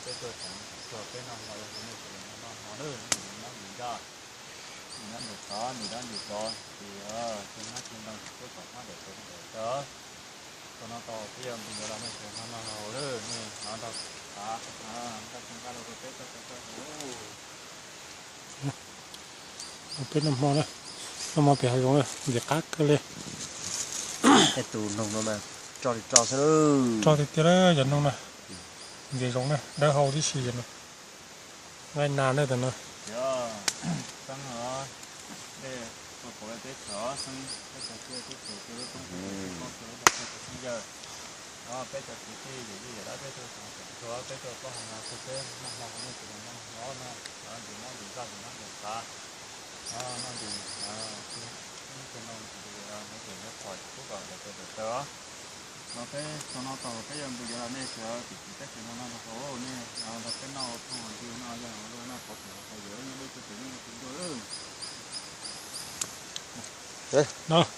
peb tuaj tseem tsuag peb noj hmo ua hmo nej sawv daws noj hmo nawb, noj ntim ncaj, ntim nyob ntawm tod, ntim dab ntim tsov, ntim tug nab tug ntoo, peb kom hmab daim tawv ntawm tod. Txog no tau peb yuav npus yuav los nej sawv daws noj noj haus lawm, nej noj nrog tav, nqaij txhua nqaij los rau peb txoj kev txawj hauv. Peb noj hmo na, noj hmo pem hav zoov na, ntxim qab kawg li. Tej tus noog no mas tso li tso xwb. Tso tiag tiag lawm cov noog na, ntxim zoo na, dawb hau tib si no. Nqaij nas na tus no. Xeeb os, dej tuaj pauv lawm teb chaws, Xeeb, teb chaws teb chaws lub roob, teb chaws Xeeb Yawg. Peb cov kwv tij yawm yij yawm dab peb tuaj tseem tsuag peb tuaj plaub hau no txog peb noj hmo, nej sawv daws noj hmo na, ntim mob ntim nqaij ntim nyob ntawm tav, noj ntim tug nab tug ntoo, ntim ntawm tod, peb kom daim tawv ntawm tod. No peb txog no tau peb yuav npus yuav los nej sawv daws tim teb chaws no noj noj haus nej nrog peb noj ua phooj ua ywg, noj yog ua luaj noj qhov pem qhov yawm nyob deb tsuag tes nyob tus ntuj lawm.